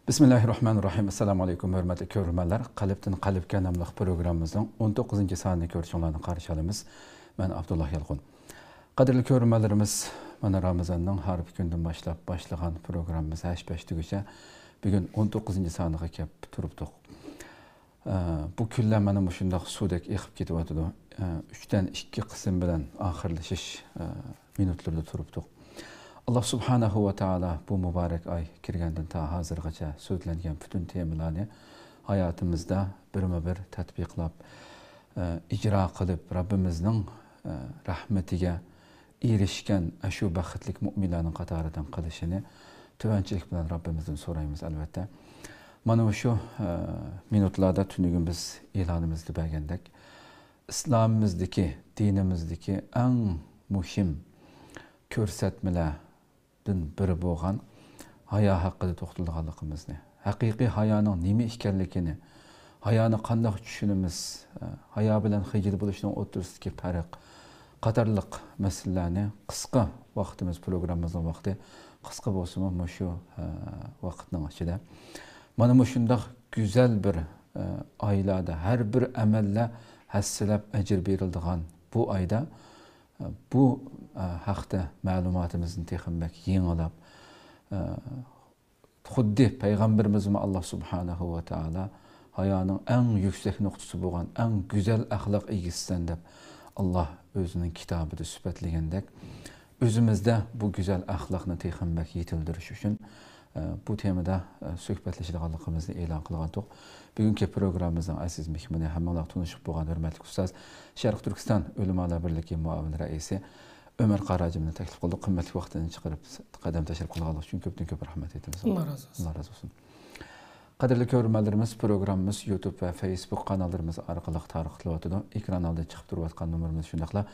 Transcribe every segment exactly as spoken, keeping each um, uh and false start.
بىسمىللاھىررەھمانىررەھىم. ئەسسالامۇ ئەلەيكۇم، ھۆرمەتلىك كۆرۈرمەنلەر. قەلبتىن قەلبكە ناملىق پروگراممىمىزنىڭ ئون توققۇزىنچى سانىنى كۆرۈشۈڭلارنى قارشى ئالىمىز. مەن ئابدۇللا يالقۇن. قەدىرلىك كۆرۈرمەنلىرىمىز، مانا رامىزاننىڭ ھارپا كۈنىدىن باشلاپ باشلىغان پروگراممىمىز ھەش پەشتىگىچە بۈگۈن ئون توققۇزىنچى سانىغا كەپ تۇرۇپتۇق. ئە، بۇ كۈنلەر مانا مۇشۇنداق سۇدەك ئېقىپ كېتىۋاتىدۇ. ئە، ئۈچتىن ئىككى قىسىم بىلەن ئاخىرلىشىش، ئە، مىنۇتلىرىدا تۇرۇپتۇق. ئاللا سۇبھانەھۇ ۋە تائالا بۇ مۇبارەك ئاي كىرگەندىن تا ھازىرغىچە سۆزلەنگەن پۈتۈن تېمىلارنى ھاياتىمىزدا بىرمۇ بىر تەتبىقلاپ، ئە، ئىجرا قىلىپ، رەببىمىزنىڭ، ئە، رەھمىتىگە ئېرىشكەن ئاشۇ بەختلىك مۇئمىنلارنىڭ قاتارىدىن قىلىشىنى تۆۋەنچىلىك بىلەن رەببىمىزدىن سورايمىز، ئەلۋەتتە. مانا مۇشۇ، ئە، مىنۇتلاردا تۈنۈگۈن بىز ئېلانىمىزدا بەرگەندەك، ئىسلامىمىزدىكى، دىنىمىزدىكى ئەڭ مۇھىم كۆرسەتمىلەردىن بىرى بولغان ھايا ھەققىدە توختىلىدىغانلىقىمىزنى، ھەقىقىي ھايانىڭ نېمە ئىكەنلىكىنى، ھايانى قانداق چۈشىنىمىز، ھايا بىلەن خىجىل بولۇشنىڭ ئوتتۇرىسىدىكى پەرق قاتارلىق مەسىلىلەرنى قىسقا ۋاقتىمىز، پروگراممىمىزنىڭ ۋاقتى قىسقا بولسىمۇ، مۇشۇ، ھە، ۋاقىتنىڭ ئىچىدە مانا مۇشۇنداق گۈزەل بىر، ھە، ئايلاردا ھەر بىر ئەمەللەر ھەسسىلەپ ئەجىر بېرىلىدىغان بۇ ئايدا، ھە، بۇ، ھە، ھەقتە مەلۇماتىمىزنى تېخىمۇ بەك يېڭىلاپ، ھە، خۇددى پەيغەمبىرىمىزمۇ ئاللا سۇبھانەھۇ ۋە تائالا ھايانىڭ ئەڭ يۈكسەك نۇقتىسى بولغان ئەڭ گۈزەل ئەخلاق ئىگىسىسەن دەپ ئاللا ئۆزىنىڭ كىتابىدا سۈپەتلىگەندەك، ئۆزىمىزدە بۇ گۈزەل ئەخلاقنى تېخىمۇ بەك يېتىلدۈرۈش ئۈچۈن، ئە، بۇ تېمىدا، ئە، سۆھبەتلىشىدىغانلىقىمىزنى ئېلان قىلغانتۇق. بۈگۈنكى پروگراممىمىزنىڭ ئەزىز مېھمىنى ھەممىڭلار تونۇشۇپ بولغان ھۆرمەتلىك ئۇستاز، شەرقىي تۈركىستان ئۆلىمالار بىرلىكى مۇئاۋىن رەئىسى ئۆمەر قاراجىمنى تەكلىپ قىلدۇق. قىممەتلىك ۋاقتىنى چىقىرىپ قەدەم تەشرىپ قىلغانلىقى ئۈچۈن كۆپتىن كۆپ رەھمەت ئېيتىمىز. ئاللا رازى بولسۇن. ئاللا رازى بولسۇن. قەدىرلىك كۆرۈرمەنلىرىمىز، پروگراممىمىز يۇتۇب ۋە فېيسبۇك قاناللىرىمىز ئارقىلىق تارقىتىلىۋاتىدۇ. ئېكران ئالدىدا چىقىپ تۇرۇۋاتقان نومۇرىمىز شۇنداقلا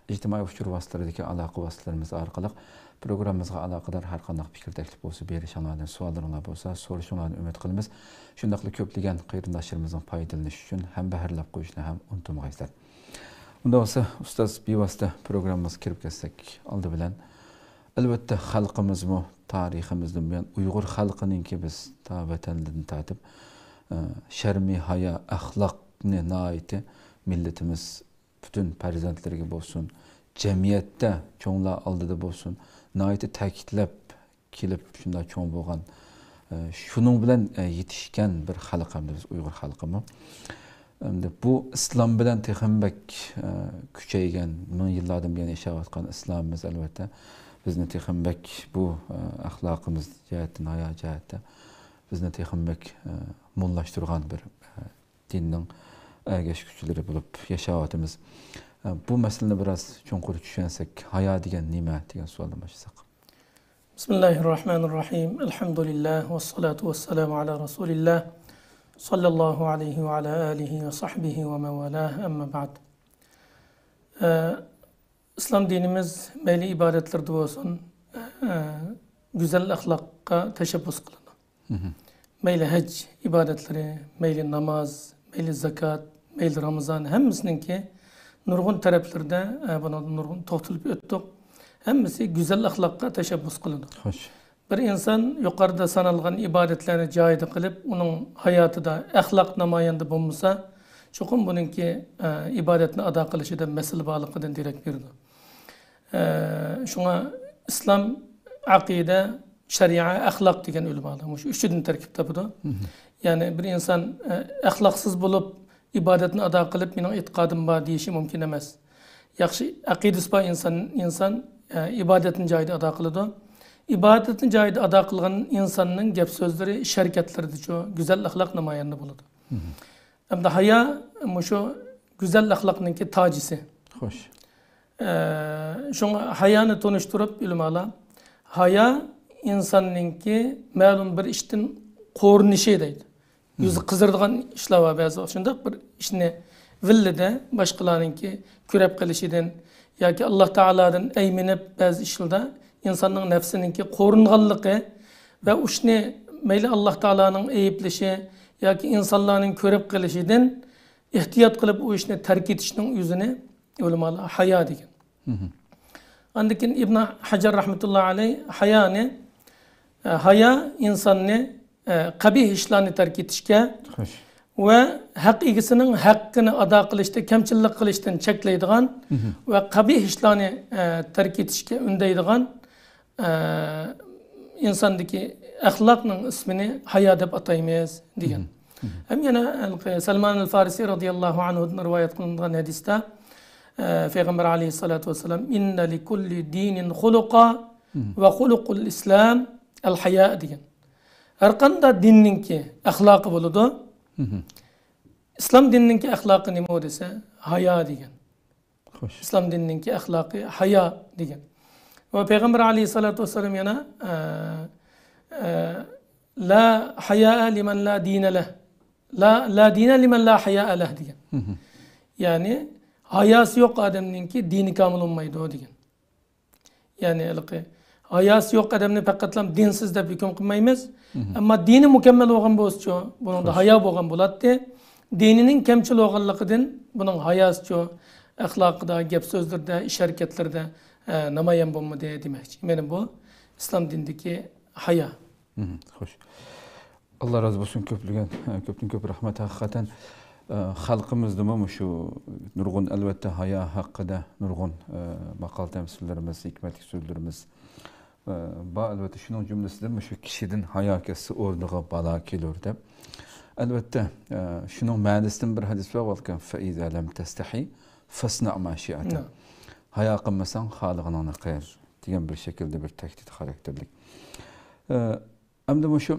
ئىجتىمائىي ئۇچۇر ۋاسىتىلىرىدىكى ئالاقە ۋاسىتىلىرىمىز ئارقىلىق پروگراممىمىزغا ئالاقىدار ھەر قانداق پىكىر، تەكلىپ بولسا بېرىشىڭلارنى، سوئاللىرىڭلار بولسا سورىشىڭلارنى ئۈمىد قىلىمىز. شۇنداقلا كۆپلىگەن قېرىنداشلىرىمىزنىڭ پايدىلىنىشى ئۈچۈن ھەمبەھىرلەپ قويۇشنى ھەم ئۇنتۇمىغايسىلەر. ئۇنداق بولسا، ئۇستاز، بىۋاسىتە پروگراممىمىزغا كىرىپ كەتسەك، ئالدى بىلەن، ئەلۋەتتە، خەلقىمىزمۇ تارىخىمىزدىن بۇيان، ئۇيغۇر خەلقىنىڭكى بىز تا ۋەتەندىن تارتىپ، ئە، شەرمى ھايا، ئەخلاقنى ناھايىتى مىللىتىمىز پۈتۈن پەرزەنتلىرىگە بولسۇن، جەمئىيەتتە چوڭلار ئالدىدا بولسۇن، ناھايىتى تەكىتلەپ كېلىپ شۇنداق چوڭ بولغان، ئە، شۇنىڭ بىلەن، ئە، يېتىشكەن بىر خەلق ئەمدى بىز ئۇيغۇر خەلقىمۇ. ئەمدى بۇ ئىسلام بىلەن تېخىمۇ بەك، ئە، كۈچەيگەن، مىڭ يىللاردىن بۇيان ياشاۋاتقان ئىسلامىمىز ئەلۋەتتە بىزنى تېخىمۇ بەك بۇ، ئە، ئەخلاقىمىز جەھەتتىن، ھايا جەھەتتە بىزنى تېخىمۇ بەك، ئە، موللاشتۇرغان بىر، ئە، دىننىڭ ئەگەشكۈچىلىرى بولۇپ ياشاۋاتىمىز. ئە، بۇ مەسىلىنى بىراز چوڭقۇر چۈشەنسەك، ھايا دېگەن نېمە دېگەن سوئالدىن باشلىساق. بسم الله الرحمن الرحيم. الحمد لله والصلاة والسلام على رسول الله صلى الله عليه وعلى آله وصحبه ومن والاه، أما بعد. ئە، ئىسلام دىنىمىز مەيلى ئىبادەتلەردە بولسۇن، ئە، گۈزەل ئەخلاققا تەشەببۇس قىلىدۇ. مەيلى ھەج ئىبادەتلىرى، مەيلى ناماز، مەيلى زاكات، مەيلى رامىزان، ھەممىسىنىڭكى نۇرغۇن تەرەپلىرىدە، ئە، بۇنىڭدا نۇرغۇن توختىلىپ ئۆتتۇق. ھەممىسى گۈزەل ئەخلاققا تەشەببۇس قىلىدۇ. خوش. بىر ئىنسان يۇقىرىدا سانالغان ئىبادەتلەرنى جايىدا قىلىپ، ئۇنىڭ ھاياتىدا ئەخلاق نامايەندە بولمىسا، چوقۇم بۇنىڭكى، ئە، ئىبادەتنى ئادا قىلىشىدا مەسىلە بارلىقىدىن دېرەك بېرىدۇ. ئە، شۇڭا ئىسلام ئەقىدە، شەرىئە، ئەخلاق دېگەن ئۆلىمالار مۇشۇ ئۈچىدىن تەركىب تاپىدۇ. يەنى بىر ئىنسان، ئە، ئەخلاقسىز بولۇپ، ئىبادەتنى ئادا قىلىپ، مېنىڭ ئېتىقادىم بار دېيىشى مۇمكىن ئەمەس. ياخشى ئەقىدىسى بار ئىنسان، ئىنسان، ئە، ئىبادەتنى جايىدا ئادا قىلىدۇ. ئىبادەتنى جايىدا ئادا قىلغان ئىنساننىڭ گەپ سۆزلىرى، ئىش ھەرىكەتلىرىدىچۇ گۈزەل ئەخلاق نامايەندە بولىدۇ. ئەمدى ھايا مۇشۇ گۈزەل ئەخلاقنىڭكى تاجىسى. خوش. ئە، شۇڭا ھايانى تونۇشتۇرۇپ ئۆلىمالار، ھايا ئىنساننىڭكى مەلۇم بىر ئىشتىن قورۇنۇشى دەيدۇ. يۈزى قىزىرىدىغان ئىشلار بار بەزى ۋاقىت. شۇنداق بىر ئىشنى ۋىللىدە باشقىلارنىڭكى كۆرۈپ قېلىشىدىن ياكى ئاللا تائالادىن ئەيمىنىپ بەزى ئىشلاردا ئىنساننىڭ نەپسىنىڭكى قورۇنغانلىقى ۋە ئۇ ئىشنى مەيلى ئاللا تائالانىڭ ئەيىبلىشى ياكى ئىنسانلارنىڭ كۆرۈپ قېلىشىدىن ئېھتىيات قىلىپ ئۇ ئىشنى تەرك ئېتىشنىڭ ئۆزىنى ئۆلىمالار ھايا دېگەن. ئاندىن كېيىن ئىبن ھەجەر رەھمەتۇللا ئەلەي ھايانى، ئە، ھايا ئىنساننى ئە، قەبىھ ئىشلارنى تەرك ئېتىشكە ۋە ھەق ئىگىسىنىڭ ھەققىنى ئادا قىلىشتا كەمچىللىك قىلىشتىن چەكلەيدىغان ۋە قەبىھ ئىشلارنى، ئە، تەرك ئېتىشكە ئۈندەيدىغان، ئە، ئىنساندىكى ئەخلاقنىڭ ئىسمىنى ھايا دەپ ئاتايمىز، دېگەن. ھەم يەنە سەلمان ئەل فارىسى رازىياللاھۇ ئەنھۇدىن رىۋايەت قىلىنغان ھەدىستە، ئە، پەيغەمبەر ئەلەيھىسسالاتۇ ۋەسسالام، «ئىننە لىكۇللى دىنىن خۇلۇقا ۋە خۇلۇقۇل ئىسلام ئەل ھايا» دېگەن. ھەر قانداق دىننىڭكى ئەخلاقى بولىدۇ. ئىسلام دىنىنىڭكى ئەخلاقى نېمە دېسە، ھايا دېگەن. خوش. ئىسلام دىنىنىڭكى ئەخلاقى ھايا دېگەن. ۋە پەيغەمبەر ئەلەيھىسسالاتۇ ۋەسسالام يەنە، ئە، ئە، «لا ھايا لىمەن لا دىنە لەھ. لا، لا دىنە لىمەن لا ھايا لەھ» دېگەن. يەنى ھاياسى يوق ئادەمنىڭكى دىنى كامىل بولمايدۇ دېگەن. يەنى ھېلىقى ھاياسى يوق ئادەمنى پەقەتلا دىنسىز دەپ ھۆكۈم قىلمايمىز. ئەمما دىنى مۇكەممەل بولغان بولسىچۇ، بۇنىڭدا ھايا بولغان بولاتتى. دىنىنىڭ كەمچىل بولغانلىقىدىن بۇنىڭ ھاياسىچۇ، ئەخلاقىدا، گەپ سۆزلىرىدە، ئىش ھەرىكەتلىرىدە، ئە، نامايان بولمىدى دېمەكچى. مانا بۇ ئىسلام دىنىدىكى ھايا. خوش. ئاللا رازى بولسۇن، كۆپلىگەن، كۆپتىن كۆپ رەھمەت. ھەقىقەتەن، ئە، خەلقىمىزدىمۇ مۇشۇ نۇرغۇن، ئەلۋەتتە، ھايا ھەققىدە نۇرغۇن، ئە، ماقال تەمسىللىرىمىز، ھېكمەتلىك سۆزلىرىمىز، ئە، بار. ئەلۋەتتە، شۇنىڭ جۈملىسىدە مۇشۇ «كىشىدىن ھايا كەتسە، ئورنىغا بالا كېلۇر» دەپ. ئەلۋەتتە، ئە، شۇنىڭ مەنىسىدىن بىر ھەدىس بار بولكەن، «فەئىزا لەم تەستەھى فەسنەئ ما شىئتە». ھايا قىلمىساڭ، خالىغىنىڭنى قىل دېگەن بىر شەكىلدە بىر تەھدىت خاراكتېرلىك. ئە، ئەمدى مۇشۇ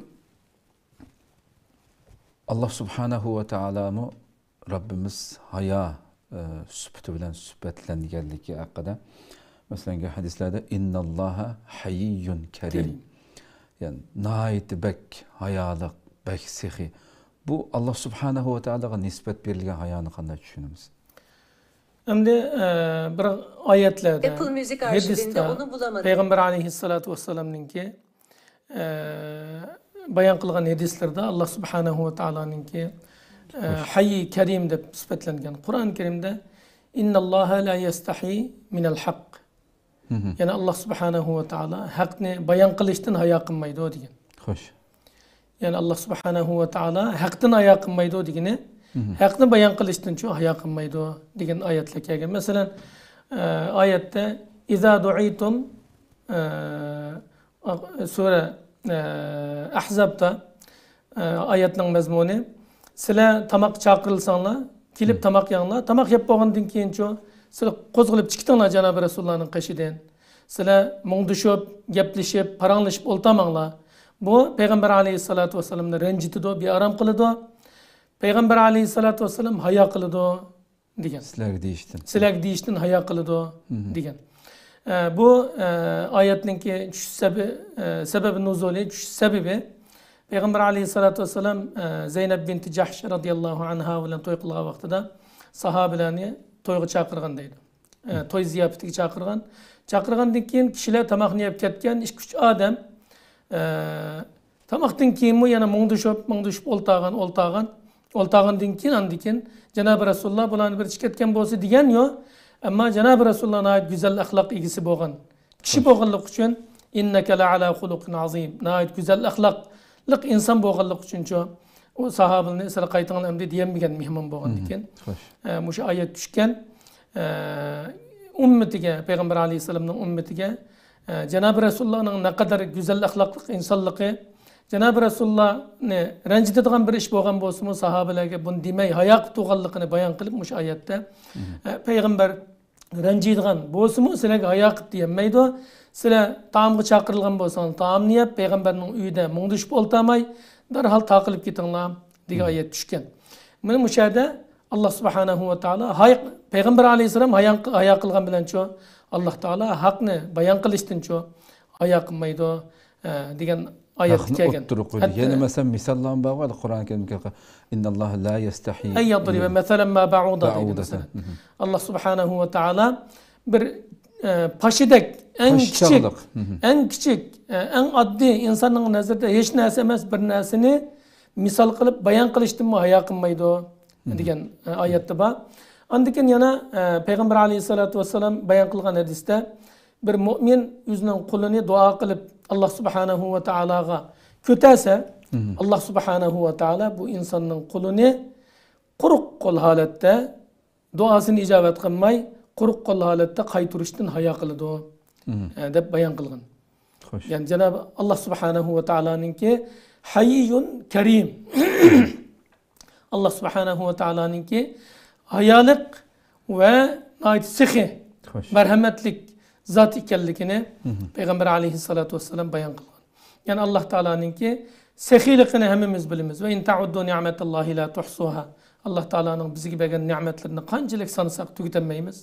ئاللا سۇبھانەھۇ ۋە تائالامۇ رەببىمىز ھايا، ئە، سۈپىتى بىلەن سۈپەتلەنگەنلىكى ھەققىدە، مەسىلەن، ھەدىسلەردە، «ئىنناللاھە ھەييۇن كەرىم». يەنى ناھايىتى بەك ھايالىق، بەك سېخىي. بۇ ئاللا سۇبھانەھۇ ۋە تائالاغا نىسبەت بېرىلگەن ھايانى قانداق چۈشىنىمىز؟ ئەمدى، ئە، بىر ئايەتلەردە، ھەدىستە پەيغەمبەر ئەلەيھىسسالاتۇ ۋەسسالامنىڭكى ئە، بايان قىلغان ھەدىسلىرىدە ئاللا سۇبھانەھۇ ۋە تائالانىڭكى، ئە، ھەيي كەرىم دەپ سۈپەتلەنگەن. قۇرئان كەرىمدە، «ئىنناللاھە لا يەستەھىي مىنەل ھەق». يەنى ئاللا سۇبھانەھۇ ۋە تائالا ھەقنى بايان قىلىشتىن ھايا قىلمايدۇ دېگەن. خوش. يەنى ئاللا سۇبھانەھۇ ۋە تائالا ھەقتىن ھايا قىلمايدۇ دېگىنى، ھەقنى بايان قىلىشتىنچۇ ھايا قىلمايدۇ دېگەن ئايەتلەر كەلگەن. مەسىلەن، ئە، ئايەتتە، «ئىزا دۇئىتۇم»، ئە، سۈرە، ئە، ئەھزابتا، ئە، ئايەتنىڭ مەزمۇنى، «سىلەر تاماق چاقىرىلساڭلار، كېلىپ تاماق يەڭلار. تاماق يەپ بولغاندىن كېيىنچۇ، سىلەر قوزغىلىپ چىقىتىڭلار جانابى رەسۇلۇللانىڭ قېشىدىن. سىلەر مۇڭدىشىپ، گەپلىشىپ، پاراڭلىشىپ ئولتۇرماڭلار.» بۇ پەيغەمبەر ئەلەيھىسسالاتۇ ۋەسسالامنى رەنجىتىدۇ، بىئارام قىلىدۇ. پەيغەمبەر ئەلەيھىسسالاتۇ ۋەسسالام ھايا قىلىدۇ دېگەن. سىلەرگە دېيىشتىن. سىلەرگە دېيىشتىن ھايا قىلىدۇ دېگەن. ئە، بۇ، ئە، ئايەتنىڭكى چۈشۈش سەبە-، ئە، سەبەبى نۇزۇلى، چۈشۈش سەبىبى، پەيغەمبەر ئەلەيھىسسالاتۇ ۋەسسالام، ئە، زەينەب بىنتى جەھش رازىياللاھۇ ئەنھا بىلەن توي قىلغان ۋاقتىدا ساھابىلەرنى تويغا چاقىرغان دەيدۇ. ئە، توي زىياپىتىگە چاقىرغان. چاقىرغاندىن كېيىن كىشىلەر تاماقنى يەپ كەتكەن، ئىككى، ئۈچ ئادەم، ئە، تاماقتىن كېيىنمۇ يەنە مۇڭدىشىپ، مۇڭدىشىپ ئولتۇرغان، ئولتۇرغان. ئولتۇرغاندىن كېيىن، ئاندىن كېيىن، جانابى رەسۇلۇللا بۇلارنى بىر ئىچىپ كەتكەن بولسا دېگەن يوق. ئەمما جانابى رەسۇلۇللا ناھايىتى گۈزەل ئەخلاق ئىگىسى بولغان كىشى بولغانلىقى ئۈچۈن، «ئىننەكە لەئەلا خۇلۇقىن ئازىم». ناھايىتى گۈزەل ئەخلاقلىق ئىنسان بولغانلىقى ئۈچۈنچۇ، ئۇ ساھابىلەرنى، «سىلەر قايتىڭلار ئەمدى» دېيەلمىگەن مېھمان بولغاندىن كېيىن. ئە، مۇشۇ ئايەت چۈشكەن. ئە، ئۈممىتىگە، پەيغەمبەر ئەلەيھىسسالامنىڭ ئۈممىتىگە، ئە، جانابى رەسۇلۇللانىڭ نەقەدەر گۈزەل ئەخلاقلىق ئىنسانلىقى، جانابى رەسۇلۇللانى رەنجىتىدىغان بىر ئىش بولغان بولسىمۇ، ساھابىلەرگە بۇنى دېمەي، ھايا قىلىپ تۇرغانلىقىنى بايان قىلىپ، مۇشۇ ئايەتتە، ئە، پەيغەمبەر رەنجىيدىغان بولسىمۇ، سىلەرگە ھايا قىپ دېيەلمەيدۇ. سىلەر تائامغا چاقىرىلغان بولساڭلار، تائامنى يەپ، پەيغەمبەرنىڭ ئۆيىدە مۇڭدىشىپ ئولتۇرماي، دەرھال تارقىلىپ كېتىڭلار، دېگەن ئايەت چۈشكەن. مانا مۇشۇ يەردە ئاللا سۇبھانەھۇ ۋە تائالا ھاي-، پەيغەمبەر ئەلەيھىسسالام ھايا-، ھايا قىلغان بىلەنچۇ، ئاللا تائالا ھەقنى بايان قىلىشتىنچۇ ھايا قىلمايدۇ، ئە، دېگەن ئايەت ھەقنى كەلگەن. ئوتتۇرىغا قويدى. ھەتتا يەنە مەسىلەن، مىساللارمۇ بار، قۇرئان كەرىمدە كەلگەن، «ئىنناللاھە لا يەستەھىي ئەن يەضرىبە مەسەلەن ما بەئۇدەتەن» دېدى، مەسىلەن. ئاللا سۇبھانەھۇ ۋە تائالا بىر، ئە، پاشىدەك، ئەڭ كىچىك، ئەڭ كىچىك، ئە، ئەڭ ئاددىي، ئىنساننىڭ نەزىرىدە ھېچ نەرسە ئەمەس بىر نەرسىنى مىسال قىلىپ بايان قىلىشتىنمۇ ھايا قىلمايدۇ دېگەن، ئە، ئايەتتە بار. ئاندىن كېيىن يەنە، ئە، پەيغەمبەر ئەلەيھىسسالاتۇ ۋەسسالام بايان قىلغان ھەدىستە، بىر مۆمىن ئۆزىنىڭ قۇلىنى دۇئا قىلىپ، ئاللا سۇبھانەھۇ ۋە تائالاغا كۆتەرسە، ئاللاھ سۇبھانەھۇ ۋە تائالا بۇ ئىنساننىڭ قولىنى قۇرۇق قول ھالەتتە، دۇئاسىنى ئىجابەت قىلماي، قۇرۇق قول ھالەتتە قايتۇرۇشتىن ھايا قىلىدۇ، ئە، دەپ بايان قىلغان. خوش. يەنى جانابى ئاللاھ سۇبھانەھۇ ۋە تائالانىڭكى ھەييۇن كەرىم. ئاللاھ سۇبھانەھۇ ۋە تائالانىڭكى ھايالىق ۋە ناھايىتى سېخىي، خوش، مەرھەمەتلىك زات ئىكەنلىكىنى پەيغەمبەر ئەلەيھىسسالاتۇ ۋەسسالام بايان قىلغان. يەنى ئاللاھ تائالانىڭكى سېخىيلىقىنى ھەممىمىز بىلىمىز. ۋە ئىن تەئۇددۇ نىئمەتەللاھى لا تۇھسۇھا. ئاللاھ تائالانىڭ بىزگە بەرگەن نېمەتلىرىنى قانچىلىك سانىساق تۈگىتەلمەيمىز.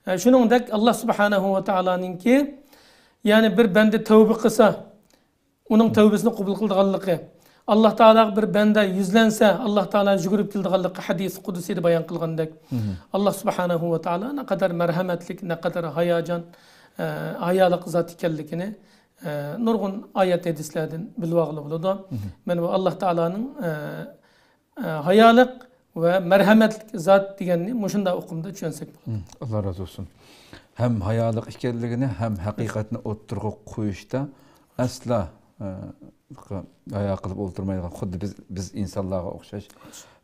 ئە، شۇنىڭدەك ئاللاھ سۇبھانەھۇ ۋە تائالانىڭكى، يەنى بىر بەندە تەۋبە قىلسا، ئۇنىڭ تەۋبىسىنى قوبۇل قىلىدىغانلىقى، ئاللاھ تائالاغا بىر بەندە يۈزلەنسە، ئاللاھ تائالا يۈگۈرۈپ كېلىدىغانلىقى ھەدىس قۇدسىيدا بايان قىلغاندەك، ئاللاھ سۇبھانەھۇ ۋە تائالا نەقەدەر مەرھەمەتلىك، نەقەدەر ھاياجان، ئە، ھايالىق زات ئىكەنلىكىنى، ئە، نۇرغۇن ئايەت ھەدىسلەردىن بىلىۋالغىلى بولىدۇ. مانا بۇ ئاللاھ تائالانىڭ، ئە، ئە، ھايالىق ۋە مەرھەمەتلىك زات دېگەننى مۇشۇنداق ئۇقۇمدا چۈشەنسەك بولىدۇ. ئاللاھ رازى بولسۇن. ھەم ھايالىق ئىكەنلىكىنى، ھەم ھەقىقەتنى ئوتتۇرىغا قويۇشتا ئەسلا، ئە، ھايا قىلىپ ئولتۇرمايدىغان، خۇددى بىز، بىز ئىنسانلارغا ئوخشاش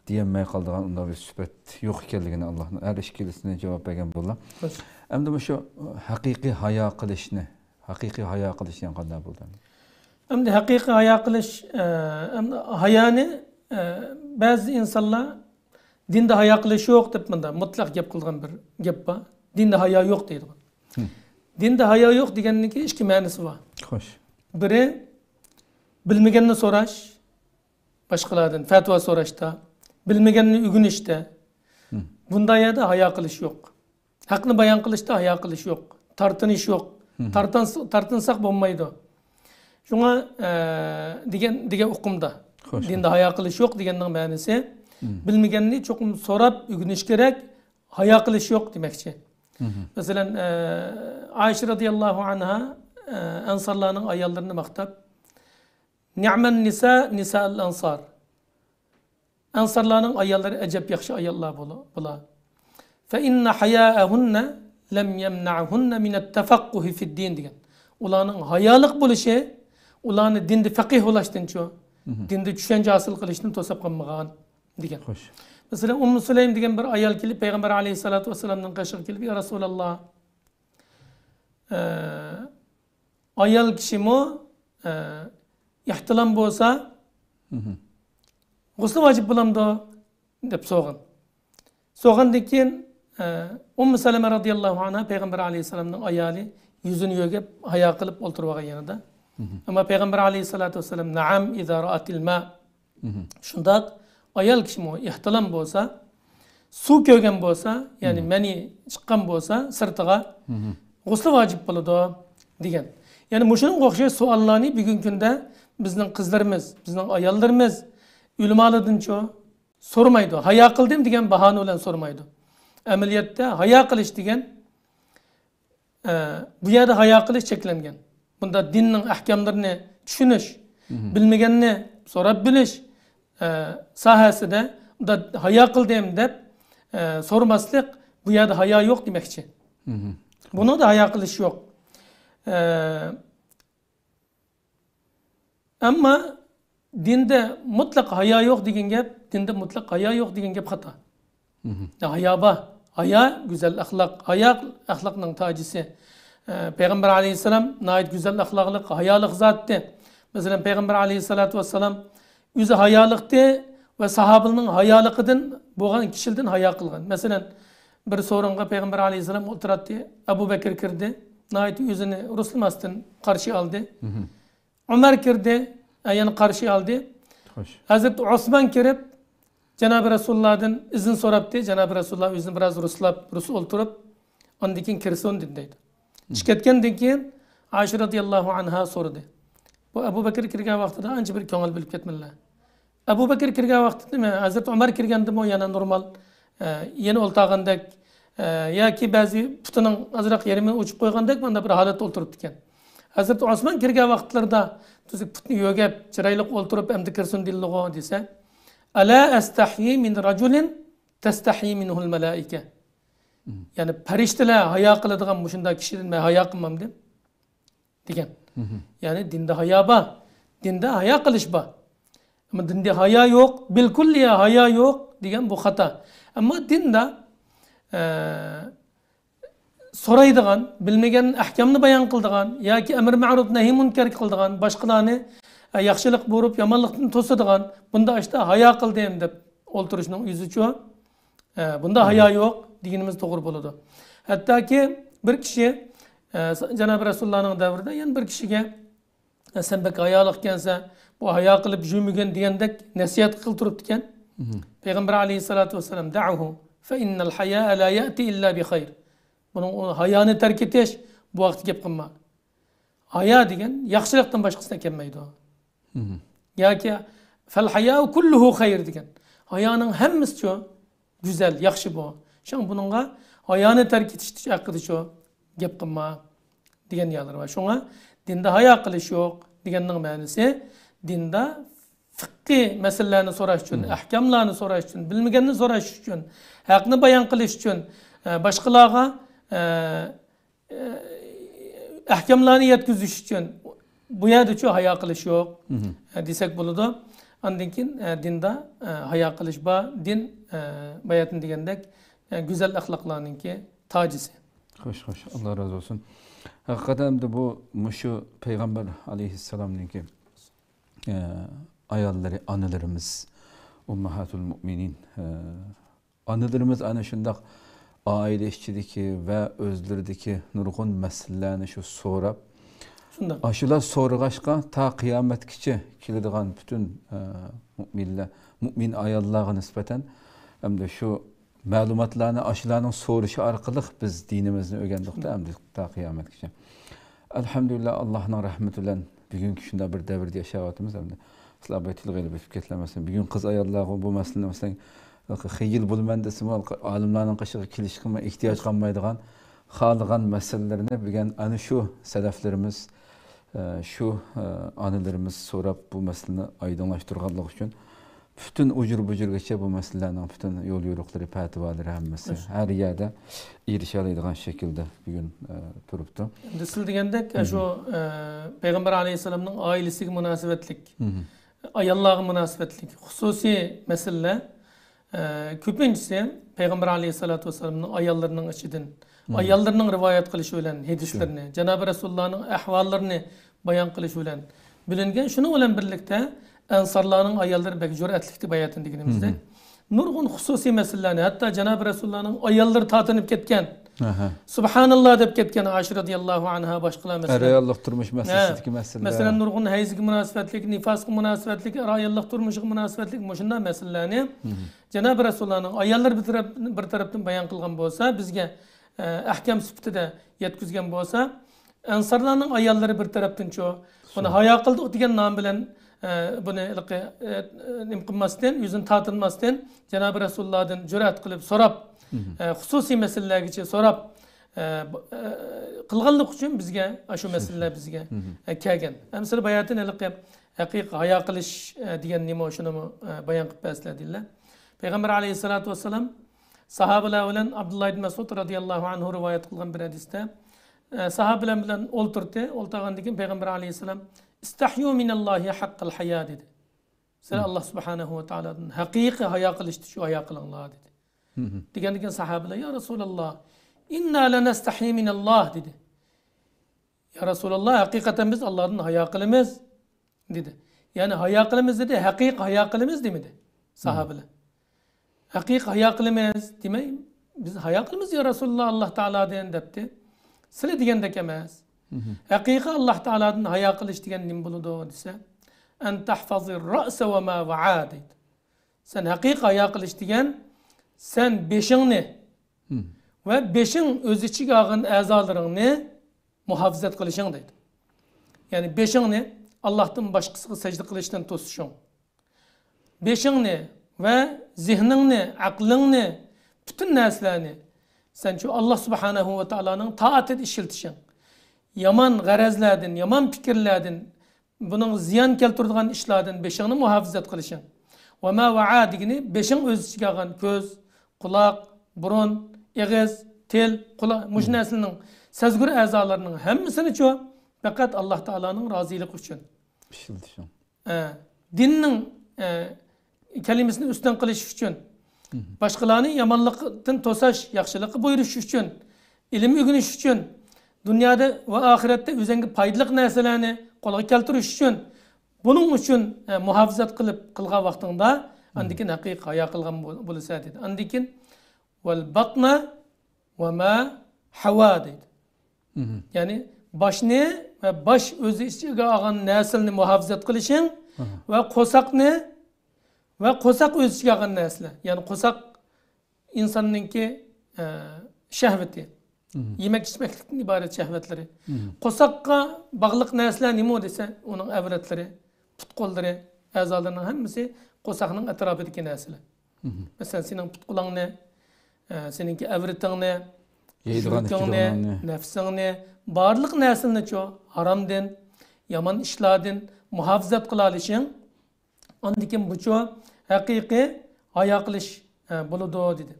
دېيەلمەي قالىدىغان ئۇنداق بىر سۈپەت يوق ئىكەنلىكىنى ئاللاھنىڭ ھەر ئىككىلىسىنى جاۋاب بەرگەن بولدى. خوش. ئەمدى مۇشۇ ھەقىقىي ھايا قىلىشنى، ھەقىقىي ھايا قىلىش دېگەن قانداق بولىدۇ؟ ئەمدى ھەقىقىي ھايا قىلىش، ئە، ئەمدى ھايانى، ئە، بەزى ئىنسانلار دىندا ھايا قىلىش يوق دەپ مۇنداق مۇتلەق گەپ قىلىدىغان بىر گەپ بار. دىندا ھايا يوق دەيدىغان. دىندا ھايا يوق دېگەننىڭكى ئىككى مەنىسى بار. خوش. بىرى، بىلمىگەننى سوراش، باشقىلاردىن پەتىۋا سوراشتا، بىلمىگەننى ئۆگىنىشتە. بۇنداق يەردە ھايا قىلىش يوق. ھەقنى بايان قىلىشتا ھايا قىلىش يوق. تارتىنىش يوق. تارتىنس-، تارتىنساق بولمايدۇ. شۇڭا، ئە، دېگەن، دېگەن ئۇقۇمدا. خوش. دىندا ھايا قىلىش يوق دېگەننىڭ مەنىسى، بىلمىگەننى چوقۇم سوراپ ئۆگىنىش كېرەك، ھايا قىلىش يوق دېمەكچى. مەسىلەن، ئە، ئائىشە رەزىياللاھۇ ئەنھا، ئە، ئەنسارلارنىڭ ئاياللىرىنى ماختاپ، نىئمەن نىسا نىسائۇل ئەنسار. ئەنسارلارنىڭ ئاياللىرى ئەجەب ياخشى ئاياللار بولا-، بۇلار. فَإِنَّ حَيَاءَهُنَّ لَمْ يَمْنَعْهُنَّ مِنَ التَّفَقُّهِ فِي الدِّينِ دېگەن. ئۇلارنىڭ ھايالىق بولۇشى ئۇلارنى دىندا پەقىھ بولۇشتىنچۇ، دىندا چۈشەنچە ھاسىل قىلىشتىن توساپ قالمىغان دېگەن. خوش. مەسىلەن، ئۇممۇ سۇلەيم دېگەن بىر ئايال كېلىپ، پەيغەمبەر ئەلەيھىسسالاتۇ ۋەسسالامنىڭ قېشىغا كېلىپ، يا رەسۇلاللا، ئە، ئايال كىشىمۇ، ئە، ئېھتىلام بولسا، غۇسلى ۋاجىپ بولامدۇ؟ دەپ سورىغان. سورىغاندىن كېيىن، ئە، ئۇممۇ سەلەمە رەزىياللاھۇ ئەنھا پەيغەمبەر ئەلەيھىسسالامنىڭ ئايالى يۈزىنى يۆگەپ، ھايا قىلىپ ئولتۇرۇۋالغان يېنىدا. ئەمما پەيغەمبەر ئەلەيھىسسالاتۇ ۋەسسالام، نەئەم، ئىزا رائەتىل ما. شۇنداق، ئايال كىشىمۇ ئېھتىلام بولسا، سۇ كۆرگەن بولسا، يەنى مەنى چىققان بولسا سىرتىغا، غۇسلى ۋاجىپ بولىدۇ، دېگەن. يەنى مۇشۇنىڭغا ئوخشاش سوئاللارنى بۈگۈنكى كۈندە بىزنىڭ قىزلىرىمىز، بىزنىڭ ئاياللىرىمىز ئۆلىمالىردىنچۇ سورىمايدۇ. ھايا قىلدىم دېگەن باھانە بىلەن سورىمايدۇ. ئەمەلىيەتتە ھايا قىلىش دېگەن، ئە، بۇ يەردە ھايا قىلىش چەكلەنگەن. بۇندا دىننىڭ ئەھكاملىرىنى چۈشىنىش، بىلمىگەننى سوراپ بىلىش، ئە، ساھەسىدە بۇندا ھايا قىلدىم دەپ، ئە، سورىماسلىق، بۇ يەردە ھايا يوق دېمەكچى. بۇنىڭدا ھايا قىلىش يوق. ئە، ئەمما دىندا مۇتلەق ھايا يوق دېگەن گەپ، دىندا مۇتلەق ھايا يوق دېگەن گەپ خاتا. ھايا بار. ھايا گۈزەل ئەخلاق. ھايا ئەخلاقنىڭ تاجىسى. ئە، پەيغەمبەر ئەلەيھىسسالام ناھايىتى گۈزەل ئەخلاقلىق، ھايالىق زاتتى. مەسىلەن، پەيغەمبەر ئەلەيھىسسالاتۇ ۋەسسالام ئۆزى ھايالىقتى ۋە ساھابىلىرىنىڭ ھايالىقىدىن بولغان كىشىلەردىن ھايا قىلغان. مەسىلەن، بىر سورۇنغا پەيغەمبەر ئەلەيھىسسالام ئولتۇراتتى. ئەبۇ بەكرى كىردى. ناھايىتى ئۆزىنى رۇسلىماستىن قارشى ئالدى. ئۆمەر كىردى، ئە، يەنە قارشى ئالدى. خوش. ھەزرىتى ئوسمان كىرىپ، جانابى رەسۇلۇللادىن ئىزىن سوراپتى. جانابى رەسۇلۇللا ئۆزىنى بىراز رۇسلاپ، رۇس ئولتۇرۇپ، ئاندىن كېيىن كىرسۇن دېدى دەيدۇ. چىقىپ كەتكەندىن كېيىن ئائىشە رەزىياللاھۇ ئەنھا سورىدى. بۇ ئەبۇ بەكرى كىرگەن ۋاقتىدا ئانچە بىر كۆڭۈل بۆلۈپ كەتمىدىلە. ئەبۇ بەكرى كىرگەن ۋاقتىدا، ھەزرىتى ئۆمەر كىرگەندىمۇ يەنە نورمال، ئە، يەنە ئولتۇرغاندەك، ئە، ياكى بەزى پۇتىنىڭ ئازراق يېرىمىنى ئوچۇپ قويغاندەك مانداق بىر ھالەتتە ئولتۇرۇپتىكەن. ھەزرىتى ئوسمان كىرگەن ۋاقىتلىرىدا تۈزۈك پۇتنى يۆگەپ، چىرايلىق ئولتۇرۇپ، ئەمدى كىرسۇن دېيىلىدىغۇ دېسە، «ئەلا ئەستەھيى مىن رەجۇلىن تەستەھيى مىنھۇل مەلائىكە.» يەنى پەرىشتىلەر ھايا قىلىدىغان مۇشۇنداق كىشىدىن مەن ھايا قىلمامدىم؟ دېگەن. يەنى دىندا ھايا بار. دىندا ھايا قىلىش بار. ئەمما دىندا ھايا يوق، بىلكۈللىيە ھايا يوق دېگەن بۇ خاتا. ئەمما دىندا، ئە، سورايدىغان، بىلمىگەن ئەھكامنى بايان قىلىدىغان ياكى ئەمر مەرۇپ نەھى مۇنكەر قىلىدىغان، باشقىلارنى، ئە، ياخشىلىق بۇيرۇپ يامانلىقتىن توسىدىغان، بۇنداق ئىشتا ھايا قىلدىم دەپ ئولتۇرۇشنىڭ ئۆزىچۇ، ئە، بۇندا ھايا يوق دېگىنىمىز توغرا بولىدۇ. ھەتتاكى بىر كىشى، ئە، جانابى رەسۇلۇللانىڭ دەۋرىدە يەنە بىر كىشىگە، ئە، سەن بەك ھايالىق ئىكەنسەن، بۇ ھايا قىلىپ يۈرمىگىن دېگەندەك نەسىھەت قىلىپ تۇرۇپتىكەن. مم. پەيغەمبەر ئەلەيھىسسالاتۇ ۋەسسالام، دەئۇھۇ، فەئىننەل ھەيائە لا يەئتى ئىللا بىخەير. بۇنىڭ، ئۇ ھايانى تەرك ئېتىش، بۇ ھەقتە گەپ قىلما. ھايا دېگەن ياخشىلىقتىن باشقىسىنى كەلمەيدۇ. مم. ياكى، فەل ھەيائۇ كۇللۇھۇ خەير دېگەن. ھايانىڭ ھەممىسىچۇ گۈزەل، ياخشى بۇ. شۇڭا بۇنىڭغا ھايانى تەرك ئېتىش ھەققىدىچۇ گەپ قىلما دېگەن يەرلىرى بار. شۇڭا دىندا ھايا قىلىش يوق دېگەننىڭ مەنىسى، دىندا فىقھىي مەسىلىلەرنى سوراش ئۈچۈن، مم. ئەھكاملارنى سوراش ئۈچۈن، بىلمىگەننى سوراش ئۈچۈن، ھەقنى بايان قىلىش ئۈچۈن، ئە، باشقىلارغا، ئە، ئەھكاملارنى يەتكۈزۈش ئۈچۈن بۇ يەردىچۇ ھايا قىلىش يوق، مم. دېسەك بولىدۇ. ئاندىن كېيىن، دىندا ھايا قىلىش بار، دىن باياتىن دېگەندەك گۈزەل ئەخلاقلارنىڭكى تاجىسى. خوش، خوش، ئاللا رازى بولسۇن. ھەقىقەتەن ئەمدى بۇ مۇشۇ پەيغەمبەر ئەلەيھىسسالامنىڭكى ئاياللىرى، ئانىلىرىمىز، ئۇمماھاتۇل مۇئمىنىن، ئانىلىرىمىز ئەنە شۇنداق ئائىلە ئىچىدىكى ۋە ئۆزلىرىدىكى نۇرغۇن مەسىلىلەرنى شۇ سوراپ، شۇنداق. ئاشۇلار سورىغاچقا تا قىيامەتكىچە كېلىدىغان پۈتۈن، ئە، مۇئمىنلەر، مۇئمىن ئاياللارغا نىسبەتەن ئەمدى شۇ مەلۇماتلارنى ئاشۇلارنىڭ سورىشى ئارقىلىق بىز دىنىمىزنى ئۆگەندۇق-تە، ئەمدى تا قىيامەتكىچە. ئەلھەمدۇلىللا، ئاللانىڭ رەھمىتى بىلەن بۈگۈنكى شۇنداق بىر دەۋردە ياشاۋاتىمىز ئەمدى. سىلەر بىر تىلغا ئېلىپ ئۆتۈپ كەتلەر، مەسىلەن، بۈگۈن قىز ئاياللارغۇ بۇ مەسىلىنى، مەسىلەن، خىجىل بولىمەن دېسىمۇ، ئالىملارنىڭ قېشىغا كېلىشكىمۇ ئېھتىياج قالمايدىغان، خالىغان مەسىلىلىرىنى بۈگۈن ئەنە شۇ سەلەفلىرىمىز، ئە، شۇ، ئە، ئانىلىرىمىز سوراپ، بۇ مەسىلىنى ئايدىڭلاشتۇرغانلىقى ئۈچۈن، پۈتۈن ئۇجۇر-بۇجۇرغىچە بۇ مەسىلىلەرنىڭ پۈتۈن يول-يورۇقلىرى، پەتىۋالىرى ھەممىسى ھەر يەردە ئېرىشەلەيدىغان شەكىلدە بۈگۈن، ئە، تۇرۇپتۇ. ئەمدى سىز دېگەندەك، مم. شۇ، ئە، پەيغەمبەر ئەلەيھىسسالامنىڭ ئائىلىسىگە مۇناسىۋەتلىك، مم. ئاياللارغا مۇناسىۋەتلىك خۇسۇسىي مەسىلىلەر، ئە، كۆپىنچىسى پەيغەمبەر ئەلەيھىسسالاتۇ ۋەسسالامنىڭ ئاياللىرىنىڭ ئىچىدىن، مم. ئاياللىرىنىڭ رىۋايەت قىلىشى بىلەن ھەدىسلىرىنى، جانابى رەسۇلۇللانىڭ ئەھۋاللىرىنى بايان قىلىش بىلەن بىلىنگەن. شۇنىڭ بىلەن بىرلىكتە، ئەنسارلارنىڭ ئاياللىرى بەك جۈرئەتلىكتى باياتىن دېگىنىمىزدەك. مم. نۇرغۇن خۇسۇسىي مەسىلىلەرنى، ھەتتا جانابى رەسۇلۇللانىڭ ئاياللىرى تارتىنىپ كەتكەن، ئەھە. سۇبھاناللا دەپ كەتكەن ئائىشە رەزىياللاھۇ ئەنھا، باشقىلار، مەسىلەن. ئەر-ئاياللىق تۇرمۇش مەسىلىسىدىكى ھە. مەسىلىلەر. مەسىلەن، نۇرغۇن ھەيزگە مۇناسىۋەتلىك، نىفاسقا مۇناسىۋەتلىك، ئەر-ئاياللىق تۇرمۇشىغا مۇناسىۋەتلىك مۇشۇنداق مەسىلىلەرنى مم. جانابى رەسۇلۇللانىڭ ئاياللىرى بىر تەرەپ-، بىر تەرەپتىن بايان قىلغان بولسا، بىزگە، ئە، ئەھكام سۈپىتىدە يەتكۈزگەن بولسا، ئەنسارلارنىڭ ئاياللىرى بىر تەرەپتىنچۇ، بۇنى ھايا قىلدۇق دېگەن نام بىلەن، ئە، بۇنى ھېلىقى، ئە، نېمە قىلماستىن، يۈزىنى تارتىنماستىن، جانابى رەسۇلۇللادىن جۈرئەت قىلىپ سوراپ، مم. ئە، خۇسۇسىي مەسىلىلەرگىچە سوراپ، ئە، بۇ، ئە، قىلغانلىقى ئۈچۈن بىزگە، ئاشۇ مەسىلىلەر بىزگە، مم. ئە، كەلگەن. ئەمسىلە باياتىن ھېلىقى ھەقىقىي ھايا قىلىش، ئە، دېگەن نېمە، شۇنىمۇ، ئە، بايان قىلىپ بەرسىلەر دېدىلەر. پەيغەمبەر ئەلەيھىسسالاتۇ ۋەسسالام ساھابىلەر بىلەن ئابدۇللا ئىبن مەسئۇد رەزىياللاھۇ ئەنھۇ رىۋايەت قىلغان بىر ھەدىستە، ئە، ساھابىلەر بىلەن ئولتۇردى. ئولتۇرغاندىن كېيىن پەيغەمبەر ئەلەيھىسسالام، ئىستەھيۇ مىنەللاھى ھەققەل ھايا دېدى. سىلەر ئاللا سۇبھانەھۇ ۋە تائالادىن ھەقىقىي ھايا قىلىشتا شۇ ھايا قىلىڭلار دېدى. دېگەندىن كېيىن ساھابىلەر، يا رەسۇلاللا، ئىننا لەنەستەھيى مىنەللاھ دېدى. يا رەسۇلاللا، ھەقىقەتەن بىز ئاللادىن ھايا قىلىمىز دېدى. يەنى ھايا قىلىمىز دېدى، ھەقىقىي ھايا قىلىمىز دېمىدى ساھابىلەر. ھەقىقىي ھايا قىلىمىز دېمەي، بىز ھايا قىلىمىز يا رەسۇلاللا ئاللا تائالادىن دەپتى. سىلەر دېگەندەك ئەمەس. ھەقىقىي ئاللا تائالادىن ھايا قىلىش دېگەن نېمە بولىدۇ دېسە، ئەن تەھفەزىر رەئسە ۋە ما ۋەئا دەيدۇ. سەن ھەقىقىي ھايا قىلىش دېگەن، سەن بېشىڭنى ۋە بېشىڭ ئۆز ئىچىگە ئالغان ئەزالىرىڭنى مۇھاپىزەت قىلىشىڭ دەيدۇ. يەنى بېشىڭنى ئاللاھتىن باشقىسىغا سەجدە قىلىشتىن توسۇشۇڭ. بېشىڭنى ۋە زېھنىڭنى، ئەقلىڭنى، پۈتۈن نەرسىلەرنى سەن شۇ ئاللا سۇبھانەھۇ ۋە تائالانىڭ تائىتىدە ئىشلىتىشىڭ. يامان غەرەزلەردىن، يامان پىكىرلەردىن، بۇنىڭ زىيان كەلتۈرىدىغان ئىشلاردىن بېشىڭنى مۇھاپىزەت قىلىشىڭ. ۋە ما ۋەئا دېگىنى بېشىڭ ئۆز ئىچىگە ئالغان كۆز، قۇلاق، بۇرۇن، ئېغىز، تىل، قۇلاق، مۇشۇ نەرسىلەرنىڭ سەزگۈر ئەزالىرىنىڭ ھەممىسىنىچۇ پەقەت ئاللا تائالانىڭ رازىلىقى ئۈچۈن. ئىشلىتىشنىڭ. ئە، دىننىڭ، ئە، كەلىمىسىنى ئۈستۈن قىلىش ئۈچۈن، باشقىلارنى يامانلىقتىن توساش، ياخشىلىققا بۇيرۇش ئۈچۈن، ئىلىم ئۆگىنىش ئۈچۈن، دۇنيادا ۋە ئاخىرەتتە ئۆزۈڭگە پايدىلىق نەرسىلەرنى قولغا كەلتۈرۈش ئۈچۈن، بۇنىڭ ئۈچۈن، ئە، مۇھاپىزەت قىلىپ قىلغان ۋاقتىڭدا، ئاندىن كېيىن ھەقىقىي ھايا قىلغان بول-، بولىسەن دېدى. ئاندىن كېيىن، ۋەل باتنا ۋە ما ھەۋا دەيدۇ. يەنى باشنى ۋە باش ئۆز ئىچىگە ئالغان نەرسىلەرنى مۇھاپىزەت قىلىشىڭ ۋە قورساقنى ۋە قورساق ئۆز ئىچىگە ئالغان نەرسىلەر. يەنى قورساق ئىنساننىڭكى، ئە، شەھۋىتى. يېمەك ئىچمەكلىكتىن ئىبارەت شەھۋەتلىرى. قورساققا باغلىق نەرسىلەر نېمە دېسە، ئۇنىڭ ئەۋرەتلىرى، پۇت-قوللىرى، ئەزالىرىنىڭ ھەممىسى قورساقنىڭ ئەتراپىدىكى نەرسىلەر. مەسىلەن، سېنىڭ پۇت-قولۇڭنى، ئە، سېنىڭكى ئەۋرىتىڭنى، يەيدىغان، يۈرىكىڭنى، ئىچىدىغاننى، نەپسىڭنى، بارلىق نەرسىلەرنىچۇ ھارامدىن، يامان ئىشلاردىن مۇھاپىزەت قىلالىشىڭ، ئاندىن كېيىن بۇچۇ ھەقىقىي ھايا قىلىش، ئە، بولىدۇ، دېدى.